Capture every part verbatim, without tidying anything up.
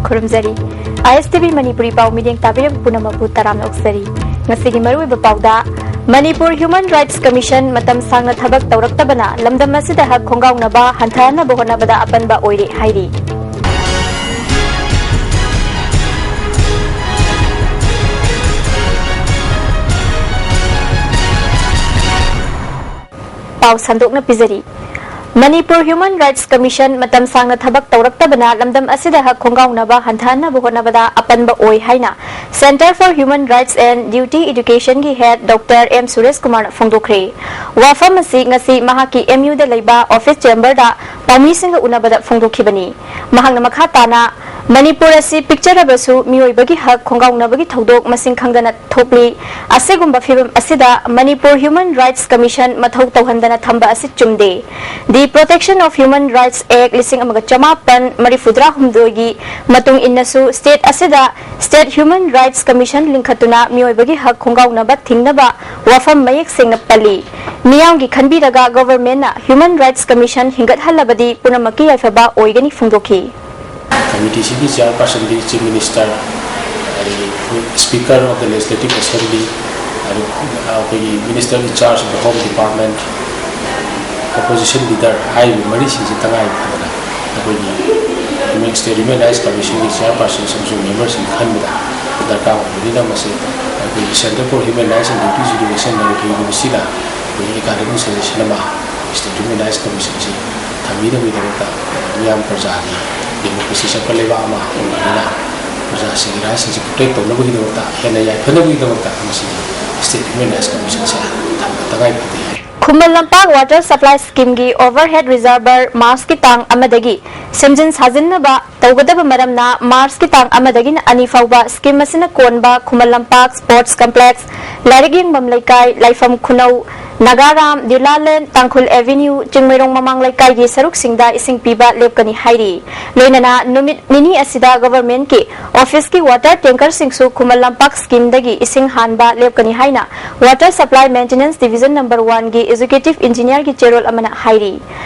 ꯈꯨꯔꯨꯝꯖꯔꯤ꯫ ꯑꯥꯏ ꯑꯦꯁ T V Manipuri ꯄꯥꯎ ꯃꯤꯠꯌꯦꯡ ꯇꯥꯕꯤꯔꯤꯕ ꯄꯨꯝꯅꯃꯛꯄꯨ ꯇꯔꯥꯝꯅ ꯑꯣꯛꯆꯔꯤ꯫ ꯉꯁꯤꯒꯤ ꯃꯔꯨꯑꯣꯏꯕ ꯄꯥꯎꯗ, ꯃꯅꯤꯄꯨꯔ ꯍ꯭ꯌꯨꯃꯦꯟ ꯔꯥꯏꯠꯁ ꯀꯃꯤꯁꯟ ꯃꯇꯝ ꯁꯥꯡꯅ ꯊꯕꯛ ꯇꯧꯔꯛꯇꯕꯅ ꯂꯝꯗꯝ ꯑꯁꯤꯗ ꯍꯛ ꯈꯣꯡꯒꯥꯎꯅꯕ ꯍꯟꯊꯍꯟꯅꯕ ꯍꯣꯠꯅꯕꯗ ꯑꯄꯟꯕ ꯑꯣꯏꯔꯦ ꯍꯥꯏꯔꯤ꯫ ꯄꯥꯎ ꯁꯟꯗꯣꯛꯅ ꯄꯤꯖꯔꯤ꯫ ꯃꯅꯤꯄꯨꯔ ꯍ꯭ꯌꯨꯃꯦꯟ ꯔꯥꯏꯠꯁ ꯀꯃꯤꯁꯟ ꯃꯇꯝ ꯁꯥꯡꯅ ꯊꯕꯛ ꯇꯧꯔꯛꯇꯕꯅ ꯂꯝꯗꯝ ꯑꯁꯤꯗ ꯍꯛ ꯈꯣꯡꯒꯥꯎꯅꯕ ꯍꯟꯊꯍꯟꯅꯕ ꯍꯣꯠꯅꯕꯗ ꯑꯄꯟꯕ ꯑꯣꯏ ꯍꯥꯏꯅ Centre for Human Rights and Duty Educationꯒꯤ ꯍꯦꯗ ꯗꯣꯛꯇꯔ ꯑꯦꯝ ꯁꯨꯔꯦꯁ ꯀꯨꯃꯥꯔꯅ ꯐꯣꯡꯗꯣꯛꯈ꯭ꯔꯦ꯫ ꯋꯥꯐꯝ ꯑꯁꯤ ꯉꯁꯤ ꯃꯍꯥꯛꯀꯤ ꯑꯦꯝ ꯌꯨꯗ ꯂꯩꯕ ꯑꯣꯐꯤꯁ ꯆꯦꯝꯕꯔꯗ ꯄꯥꯎꯃꯤꯁꯤꯡꯒ ꯎꯅꯕꯗ ꯐꯣꯡꯗꯣꯛꯈꯤꯕꯅꯤ꯫ ꯃꯍꯥꯛꯅ ꯃꯈꯥ ꯇꯥꯅ, ꯃꯅꯤꯄꯨꯔ ꯑꯁꯤ ꯄꯤꯛꯆꯔꯕꯁꯨ ꯃꯤꯑꯣꯏꯕꯒꯤ ꯍꯛ ꯈꯣꯡꯒꯥꯎꯅꯕꯒꯤ ꯊꯧꯗꯣꯛ ꯃꯁꯤꯡ ꯈꯪꯗꯅ ꯊꯣꯛꯂꯤ꯫ ꯑꯁꯤꯒꯨꯝꯕ ꯐꯤꯕꯝ ꯑꯁꯤꯗ ꯃꯅꯤꯄꯨꯔ ꯍ꯭ꯌꯨꯃꯦꯟ ꯔꯥꯏꯠꯁ ꯀꯃꯤꯁꯟ ꯃꯊꯧ ꯇꯧꯍꯟꯗꯅ ꯊꯝꯕ ꯑꯁꯤ ꯆꯨꯝꯗꯦ꯫ The Protection of Human Rights Act ꯂꯤꯁꯤꯡ ꯑꯃꯒ ꯆꯃꯥꯄꯟ ꯃꯔꯤꯐꯨꯇꯔꯥꯍꯨꯝꯗꯣꯏꯒꯤ ꯃꯇꯨꯡ ꯏꯟꯅꯁꯨ ꯁ꯭ꯇꯦꯠ ꯑꯁꯤꯗ ꯁ꯭ꯇꯦꯠ ꯍ꯭ꯌꯨꯃꯦꯟ ꯔꯥꯏꯠꯁ ꯀꯃꯤꯁꯟ ꯂꯤꯡꯈꯠꯇꯨꯅ ꯃꯤꯑꯣꯏꯕꯒꯤ ꯍꯛ ꯈꯣꯡꯒꯥꯎꯅꯕ ꯊꯤꯡꯅꯕ ꯋꯥꯐꯝ ꯃꯌꯦꯛ ꯁꯦꯡꯅ ꯄꯜꯂꯤ꯫ ꯃꯤꯌꯥꯝꯒꯤ ꯈꯟꯕꯤꯔꯒ ꯒꯣꯚꯔꯟꯃꯦꯟꯠꯅ ꯍ꯭ꯌꯨꯃꯦꯟ ꯔꯥꯏꯠꯁ ꯀꯃꯤꯁꯟ ꯍꯤꯡꯒꯠꯍꯜꯂꯕꯗꯤ ꯄꯨꯝꯅꯃꯛꯀꯤ ꯌꯥꯏꯐꯕ ꯑꯣꯏꯒꯅꯤ ꯐꯣꯡꯗꯣꯛꯈꯤ꯫ ꯀꯃꯤꯇꯤꯁꯤꯒꯤ ꯆꯤꯌꯥꯔꯄꯥꯔꯁꯟꯗꯤ ꯆꯤꯐ ꯃꯤꯅꯤꯁꯇꯔ, ꯑꯗꯒꯤ ꯑꯩꯈꯣꯏ speaker of the legislative assembly, ꯑꯗꯒꯤ ꯑꯩꯈꯣꯏꯒꯤ minister in charge of the home department, opposition leader ꯍꯥꯏꯔꯤꯕ ꯃꯔꯤꯁꯤꯡꯁꯤ ꯇꯉꯥꯏ ꯐꯗꯅ ꯑꯩꯈꯣꯏꯒꯤ ꯁ꯭ꯇꯦꯠ ꯍ꯭ꯌꯨꯃꯦꯟ ꯔꯥꯏꯠꯁ ꯀꯃꯤꯁꯟꯒꯤ ꯆꯤꯌꯥꯔꯄꯥꯔꯁꯟ ꯑꯃꯁꯨꯡ ꯃꯦꯝꯕꯔꯁꯤꯡ ꯈꯟꯕꯗ ꯗꯔꯀꯥꯔ ꯑꯣꯏꯕꯅꯤꯅ ꯃꯁꯤ ꯑꯩꯈꯣꯏꯒꯤ Centre for Human Rights and Duty Educationꯅ ꯂꯨꯆꯤꯡꯕꯁꯤꯅ ꯑꯩꯈꯣꯏꯒꯤ ꯑꯦꯀꯥꯗꯃꯤꯛ ꯁꯖꯦꯁꯟ ꯑꯃ ꯁ꯭ꯇꯦꯠ ꯍ꯭ꯌꯨꯃꯦꯟ ꯔꯥꯏꯠꯁ ꯀꯃꯤꯁꯟꯁꯤ ꯊꯝꯕꯤꯅꯕꯒꯤꯗꯃꯛꯇ ꯃꯤꯌꯥꯝ ꯄ꯭ꯔꯖꯥꯒꯤ ꯗꯦꯃꯣꯀ꯭ꯔꯦꯁꯤ ꯆꯠꯄ ꯂꯩꯕꯥꯛ ꯑꯃ ꯑꯣꯏꯕꯅꯤꯅ ꯄ꯭ꯔꯖꯥꯁꯤꯡꯒꯤ ꯔꯥꯏꯠꯁꯤꯡꯁꯤ ꯄ꯭ꯔꯣꯇꯦꯛ ꯇꯧꯅꯕꯒꯤꯗꯃꯛꯇ, ꯍꯦꯟꯅ ꯌꯥꯏꯐꯅꯕꯒꯤꯗꯃꯛꯇ ꯃꯁꯤꯗꯤ ꯁ꯭ꯇꯦꯠ ꯍ꯭ꯌꯨꯃꯦꯟ ꯔꯥꯏꯠꯁ ꯀꯃꯤꯁꯟꯁꯦ ꯊꯝꯕ ꯇꯉꯥꯏ ꯐꯗꯦ ꯍꯥꯏ꯫ ꯈꯨꯃꯟ ꯂꯝꯄꯥꯛ ꯋꯥꯇꯔ ꯁꯄ꯭ꯂꯥꯏ ꯁ꯭ꯀꯤꯝꯒꯤ ꯑꯣꯚꯔꯍꯦꯗ ꯔꯤꯖꯔꯚꯔ ꯃꯥꯔꯆꯀꯤ ꯇꯥꯡ ꯑꯃꯗꯒꯤ ꯁꯦꯝꯖꯤꯟ ꯁꯥꯖꯤꯟꯅꯕ ꯇꯧꯒꯗꯕ ꯃꯔꯝꯅ ꯃꯥꯔꯆꯀꯤ ꯇꯥꯡ ꯑꯃꯗꯒꯤꯅ ꯑꯅꯤ ꯐꯥꯎꯕ ꯁ꯭ꯀꯤꯝ ꯑꯁꯤꯅ ꯀꯣꯟꯕ ꯈꯨꯃꯟ ꯂꯝꯄꯥꯛ ꯁ꯭ꯄꯣꯔꯠꯁ ꯀꯝꯄ꯭ꯂꯦꯛꯁ, ꯂꯥꯏꯔꯤꯛ ꯌꯦꯡꯐꯝ ꯂꯩꯀꯥꯏ, ꯂꯥꯏꯐꯝ ꯈꯨꯅꯧ, ꯅꯥꯒꯥꯔꯥꯝ, ꯗꯤꯂꯥꯂꯦꯟ, ꯇꯥꯡꯈꯨꯜ ꯑꯦꯚꯦꯅ꯭ꯌꯨ, ꯆꯤꯡꯃꯩꯔꯣꯡ ꯃꯃꯥꯡ ꯂꯩꯀꯥꯏꯒꯤ ꯁꯔꯨꯛꯁꯤꯡꯗ ꯏꯁꯤꯡ ꯄꯤꯕ ꯂꯦꯞꯀꯅꯤ ꯍꯥꯏꯔꯤ꯫ ꯂꯣꯏꯅꯅ ꯅꯨꯃꯤꯠ ꯅꯤꯅꯤ ꯑꯁꯤꯗ ꯒꯚꯔꯟꯃꯦꯟꯠꯀꯤ ꯑꯣꯐꯤꯁꯀꯤ ꯋꯥꯇꯔ ꯇꯦꯡꯀꯔꯁꯤꯡꯁꯨ ꯈꯨꯃꯟ ꯂꯝꯄꯥꯛ ꯁ꯭ꯀꯤꯝꯗꯒꯤ ꯏꯁꯤꯡ ꯍꯥꯟꯕ ꯂꯦꯞꯀꯅꯤ ꯍꯥꯏꯅ water supply maintenance division number ꯋꯥꯟꯒꯤ ꯑꯦꯛꯖꯤꯀ꯭ꯌꯨꯇꯤꯚ ꯏꯟꯖꯤꯅꯤꯌꯔꯒꯤ ꯆꯦꯔꯣꯜ ꯑꯃꯅ ꯍꯥꯏꯔꯤ꯫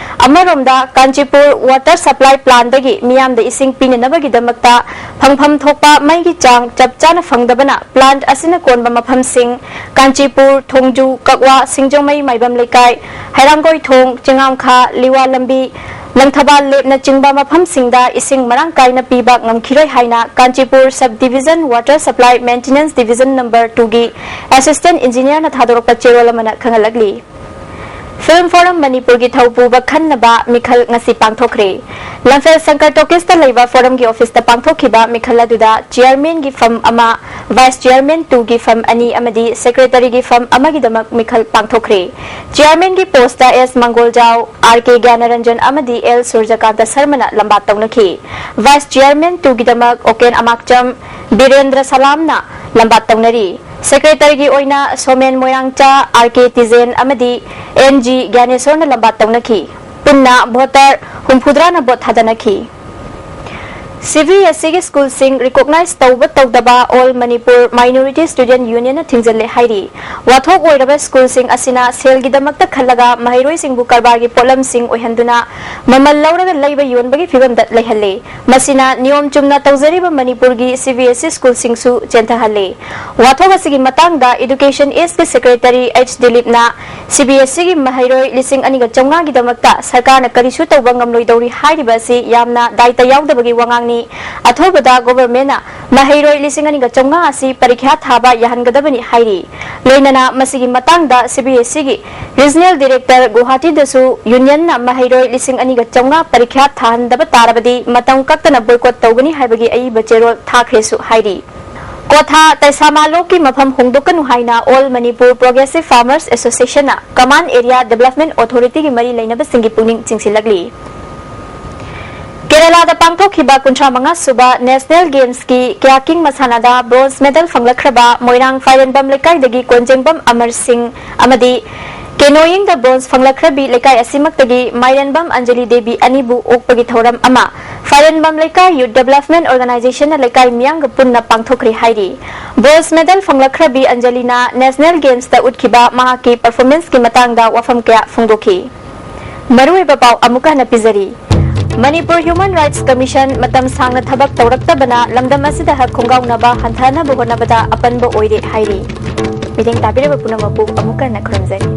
ꯑꯃꯔꯣꯝꯗ ꯀꯥꯟꯆꯤꯄꯨꯔ ꯋꯥꯇꯔ ꯁꯄ꯭ꯂꯥꯏ ꯄ꯭ꯂꯥꯟꯗꯒꯤ ꯃꯤꯌꯥꯝꯗ ꯏꯁꯤꯡ ꯄꯤꯅꯅꯕꯒꯤꯗꯃꯛꯇ ꯐꯪꯐꯝ ꯊꯣꯛꯄ ꯃꯩꯒꯤ ꯆꯥꯡ ꯆꯞ ꯆꯥꯅ ꯐꯪꯗꯕꯅ ꯄ꯭ꯂꯥꯟꯠ ꯑꯁꯤꯅ ꯀꯣꯟꯕ ꯃꯐꯝꯁꯤꯡ ꯀꯥꯟꯆꯤꯄꯨꯔ, ꯊꯣꯡꯖꯨ, ꯀꯛꯋꯥ, ꯁꯤꯡꯖꯃꯩ, ꯃꯥꯏꯕꯝ ꯂꯩꯀꯥꯏ, ꯍꯩꯔꯥꯡꯒꯣꯏꯊꯣꯡ, ꯆꯤꯉꯥꯝꯈꯥ, ꯂꯤꯋꯥ ꯂꯝꯕꯤ, ꯂꯪꯊꯕꯥꯜ ꯂꯦꯞꯅꯆꯤꯡꯕ ꯃꯐꯝꯁꯤꯡꯗ ꯏꯁꯤꯡ ꯃꯔꯥꯡ ꯀꯥꯏꯅ ꯄꯤꯕ ꯉꯝꯈꯤꯔꯣꯏ ꯍꯥꯏꯅ Kanchipur sub division water supply maintenance division number ꯇꯨꯒꯤ ꯑꯦꯁꯤꯁꯇꯦꯟꯠ ꯏꯟꯖꯤꯅꯤꯌꯔꯅ ꯊꯥꯗꯣꯔꯛꯄ ꯆꯦꯔꯣꯜ ꯑꯃꯅ ꯈꯪꯍꯜꯂꯛꯂꯤ꯫ ꯐꯤꯜꯝ ꯐꯣꯔꯝ ꯃꯅꯤꯄꯨꯔꯒꯤ ꯊꯧꯄꯨꯕ ꯈꯟꯅꯕ ꯃꯤꯈꯜ ꯉꯁꯤ ꯄꯥꯡꯊꯣꯛꯈ꯭ꯔꯦ꯫ ꯂꯝꯐꯦꯜ ꯁꯪꯀꯔ ꯇꯣꯀꯤꯁꯇ ꯂꯩꯕ ꯐꯣꯔꯝꯒꯤ ꯑꯣꯐꯤꯁꯇ ꯄꯥꯡꯊꯣꯛꯈꯤꯕ ꯃꯤꯈꯜ ꯑꯗꯨꯗ ꯆꯤꯌꯔꯃꯦꯟꯒꯤ ꯐꯝ ꯑꯃ, ꯚꯥꯏꯁ ꯆꯤꯌꯔꯃꯦꯟ ꯇꯨꯒꯤ ꯐꯝ ꯑꯅꯤ ꯑꯃꯗꯤ ꯁꯦꯀ꯭ꯔꯦꯇꯔꯤꯒꯤ ꯐꯝ ꯑꯃꯒꯤꯗꯃꯛ ꯃꯤꯈꯜ ꯄꯥꯡꯊꯣꯛꯈ꯭ꯔꯦ꯫ ꯆꯤꯌꯔꯃꯦꯟꯒꯤ ꯄꯣꯁꯇ ꯑꯦꯁ ꯃꯪꯒꯣꯜꯖꯥꯎ, ꯑꯥꯔ ꯀꯦ ꯒ꯭ꯌꯥꯅꯔꯟꯖꯟ ꯑꯃꯗꯤ ꯑꯦꯜ ꯁꯨꯔꯖꯀꯥꯟꯇ ꯁꯔꯃꯅ ꯂꯝꯕꯥ ꯇꯧꯅꯈꯤ꯫ ꯚꯥꯏꯁ ꯆꯤꯌꯔꯃꯦꯟ ꯇꯨꯒꯤꯗꯃꯛ ꯑꯣꯀꯦꯟ ꯑꯃꯥꯛꯆꯝ, ꯕꯤꯔꯦꯟꯗ꯭ꯔ ꯁꯂꯥꯝꯅ ꯂꯝꯕꯥ ꯇꯧꯅꯔꯤ꯫ ꯁꯦꯀ꯭ꯔꯦꯇꯔꯤꯒꯤ ꯑꯣꯏꯅ ꯁꯣꯃꯦꯟ ꯃꯣꯏꯔꯥꯡꯆꯥ, ꯑꯥꯔ ꯀꯦ ꯇꯤꯖꯦꯟ ꯑꯃꯗꯤ ꯑꯦꯟ ꯖꯤ ꯒ꯭ꯌꯥꯅꯦꯁꯣꯔꯅ ꯂꯝꯕꯥ ꯇꯧꯅꯈꯤ꯫ ꯄꯨꯟꯅ ꯚꯣꯇꯔ ꯍꯨꯝꯐꯨꯇꯔꯥꯅ ꯚꯣꯠ ꯊꯥꯗꯅꯈꯤ꯫ ꯁꯤ ꯕꯤ ꯑꯦꯁ ꯏꯒꯤ ꯁ꯭ꯀꯨꯜꯁꯤꯡ ꯔꯤꯀꯣꯛꯅꯥꯏꯖ ꯇꯧꯕ ꯇꯧꯗꯕ ꯑꯣꯜ ꯃꯅꯤꯄꯨꯔ ꯃꯥꯏꯅꯣꯔꯤꯇꯤ ꯁ꯭ꯇꯨꯗꯦꯟꯠ ꯌꯨꯅꯤꯌꯟꯅ ꯊꯤꯡꯖꯤꯜꯂꯦ ꯍꯥꯏꯔꯤ꯫ ꯋꯥꯊꯣꯛ ꯑꯣꯏꯔꯕ ꯁ꯭ꯀꯨꯜꯁꯤꯡ ꯑꯁꯤꯅ ꯁꯦꯜꯒꯤꯗꯃꯛꯇ ꯈꯜꯂꯒ ꯃꯍꯩꯔꯣꯏꯁꯤꯡꯕꯨ ꯀꯔꯕꯥꯔꯒꯤ ꯄꯣꯠꯂꯝꯁꯤꯡ ꯑꯣꯏꯍꯟꯗꯨꯅ ꯃꯃꯜ ꯂꯧꯔꯒ ꯂꯩꯕ ꯌꯣꯟꯕꯒꯤ ꯐꯤꯕꯝꯗ ꯂꯩꯍꯜꯂꯦ꯫ ꯃꯁꯤꯅ ꯅꯤꯌꯣꯝ ꯆꯨꯝꯅ ꯇꯧꯖꯔꯤꯕ ꯃꯅꯤꯄꯨꯔꯒꯤ ꯁꯤ ꯕꯤ ꯑꯦꯁ ꯏ ꯁ꯭ꯀꯨꯜꯁꯤꯡꯁꯨ ꯆꯦꯟꯊꯍꯜꯂꯦ꯫ ꯋꯥꯊꯣꯛ ꯑꯁꯤꯒꯤ ꯃꯇꯥꯡꯗ ꯏꯗꯨꯀꯦꯁꯟ ꯏꯁꯀꯤ ꯁꯦꯀ꯭ꯔꯦꯇꯔꯤ ꯑꯩꯆ ꯗꯤꯂꯤꯞꯅ ꯁꯤ ꯕꯤ ꯑꯦꯁ ꯏꯒꯤ ꯃꯍꯩꯔꯣꯏ ꯂꯤꯁꯤꯡ ꯑꯅꯤꯒ ꯆꯥꯝꯃꯉꯥꯒꯤꯗꯃꯛꯇ ꯁꯔꯀꯥꯔꯅ ꯀꯔꯤꯁꯨ ꯇꯧꯕ ꯉꯝꯂꯣꯏꯗꯧꯔꯤ ꯍꯥꯏꯔꯤꯕ ꯑꯁꯤ ꯌꯥꯝꯅ ꯗꯥꯏꯇ ꯌꯥꯎꯗꯕꯒꯤ ꯋꯥꯉꯥꯡꯅꯤ꯫ ꯑꯊꯨꯕꯗ ꯒꯣꯚꯔꯟꯃꯦꯟꯠꯅ ꯃꯍꯩꯔꯣꯏ ꯂꯤꯁꯤꯡ ꯑꯅꯤꯒ ꯆꯥꯝꯃꯉꯥ ꯑꯁꯤ ꯄꯔꯤꯈ꯭ꯌꯥ ꯊꯥꯕ ꯌꯥꯍꯟꯒꯗꯕꯅꯤ ꯍꯥꯏꯔꯤ꯫ ꯂꯣꯏꯅꯅ ꯃꯁꯤꯒꯤ ꯃꯇꯥꯡꯗ ꯁꯤ ꯕꯤ ꯑꯦꯁ ꯏꯒꯤ ꯔꯤꯖꯅꯦꯜ ꯗꯤꯔꯦꯛꯇꯔ ꯒꯨꯋꯥꯍꯥꯇꯤꯗꯁꯨ ꯌꯨꯅꯤꯌꯟꯅ ꯃꯍꯩꯔꯣꯏ ꯂꯤꯁꯤꯡ ꯑꯅꯤꯒ ꯆꯥꯝꯃꯉꯥ ꯄꯔꯤꯈ꯭ꯌꯥ ꯊꯥꯍꯟꯗꯕ ꯇꯥꯔꯕꯗꯤ ꯃꯇꯝ ꯀꯛꯇꯅ ꯕꯣꯏꯀꯣꯠ ꯇꯧꯒꯅꯤ ꯍꯥꯏꯕꯒꯤ ꯑꯏꯕ ꯆꯦꯔꯣꯜ ꯊꯥꯈ꯭ꯔꯦꯁꯨ ꯍꯥꯏꯔꯤ꯫ ꯀ꯭ꯋꯥꯊꯥ ꯇꯩꯁꯥꯃꯥꯂꯣꯛꯀꯤ ꯃꯐꯝ ꯍꯣꯡꯗꯣꯛꯀꯅꯨ ꯍꯥꯏꯅ ꯑꯣꯜ ꯃꯅꯤꯄꯨꯔ ꯄ꯭ꯔꯣꯒ꯭ꯔꯦꯁꯤꯚ ꯐꯥꯔꯃꯔꯁ ꯑꯦꯁꯣꯁꯤꯌꯦꯁꯟꯅ ꯀꯃꯥꯟ ꯑꯦꯔꯤꯌꯥ ꯗꯤꯚꯦꯂꯞꯃꯦꯟꯠ ꯑꯣꯊꯣꯔꯤꯇꯤꯒꯤ ꯃꯔꯤ ꯂꯩꯅꯕꯁꯤꯡꯒꯤ ꯄꯨꯛꯅꯤꯡ ꯆꯤꯡꯁꯤꯜꯂꯛꯂꯤ꯫ ꯀꯦꯔꯂꯥꯗ ꯄꯥꯡꯊꯣꯛꯈꯤꯕ ꯀꯨꯟꯊ꯭ꯔꯥ ꯃꯉꯥ ꯁꯨꯕ ꯅꯦꯁꯅꯦꯜ ꯒꯦꯝꯁꯀꯤ ꯀ꯭ꯌꯥꯀꯤꯡ ꯃꯁꯥꯟꯅꯗ ꯕ꯭ꯔꯣꯟꯖ ꯃꯦꯗꯜ ꯐꯪꯂꯛꯈ꯭ꯔꯕ ꯃꯣꯏꯔꯥꯡ ꯐꯥꯏꯔꯦꯟꯕꯝ ꯂꯩꯀꯥꯏꯗꯒꯤ ꯀꯣꯟꯖꯦꯡꯕꯝ ꯑꯃꯔ ꯁꯤꯡ ꯑꯃꯗꯤ ꯀꯦꯅꯣꯌꯤꯡꯗ ꯕ꯭ꯔꯣꯟꯖ ꯐꯪꯂꯛꯈ꯭ꯔꯕꯤ ꯂꯩꯀꯥꯏ ꯑꯁꯤꯃꯛꯇꯒꯤ ꯃꯥꯏꯔꯦꯟꯕꯝ ꯑꯟꯖꯂꯤ ꯗꯦꯕꯤ ꯑꯅꯤꯕꯨ ꯑꯣꯛꯄꯒꯤ ꯊꯧꯔꯝ ꯑꯃ ꯐꯥꯏꯔꯦꯟꯕꯝ ꯂꯩꯀꯥꯏ ꯌꯨꯠ ꯗꯦꯕꯂꯞꯃꯦꯟ ꯑꯣꯔꯒꯅꯥꯏꯖꯦꯁꯟꯅ ꯂꯩꯀꯥꯏ ꯃꯤꯌꯥꯝꯒ ꯄꯨꯟꯅ ꯄꯥꯡꯊꯣꯛꯈ꯭ꯔꯦ ꯍꯥꯏꯔꯤ꯫ ꯕ꯭ꯔꯣꯟꯖ ꯃꯦꯗꯜ ꯐꯪꯂꯛꯈ꯭ꯔꯕꯤ ꯑꯟꯖꯂꯤꯅ ꯅꯦꯁꯅꯦꯜ ꯒꯦꯝꯁꯇ ꯎꯠꯈꯤꯕ ꯃꯍꯥꯛꯀꯤ ꯄꯔꯐꯣꯔꯃꯦꯟꯁꯀꯤ ꯃꯇꯥꯡꯗ ꯋꯥꯐꯝ ꯀꯌꯥ ꯐꯣꯡꯗꯣꯛꯈꯤ꯫ ꯃꯔꯨꯑꯣꯏꯕ ꯄꯥꯎ ꯑꯃꯨꯛꯀ ꯍꯟꯅ ꯄꯤꯖꯔꯤ꯫ ꯃꯅꯤꯄꯨꯔ ꯍ꯭ꯌꯨꯃꯦꯟ ꯔꯥꯏꯠꯁ ꯀꯃꯤꯁꯟ ꯃꯇꯝ ꯁꯥꯡꯅ ꯊꯕꯛ ꯇꯧꯔꯛꯇꯕꯅ ꯂꯝꯗꯝ ꯑꯁꯤꯗ ꯍꯛ ꯈꯣꯡꯒꯥꯎꯅꯕ ꯍꯟꯊꯍꯟꯅꯕ ꯍꯣꯠꯅꯕꯗ ꯑꯄꯟꯕ ꯑꯣꯏꯔꯦ ꯍꯥꯏꯔꯤ꯫ ꯃꯤꯠꯌꯦꯡ ꯇꯥꯕꯤꯔꯕ ꯄꯨꯝꯅꯃꯛꯄꯨ ꯑꯃꯨꯛꯀ ꯍꯟꯅ ꯈꯨꯔꯨꯝꯖꯔꯤ꯫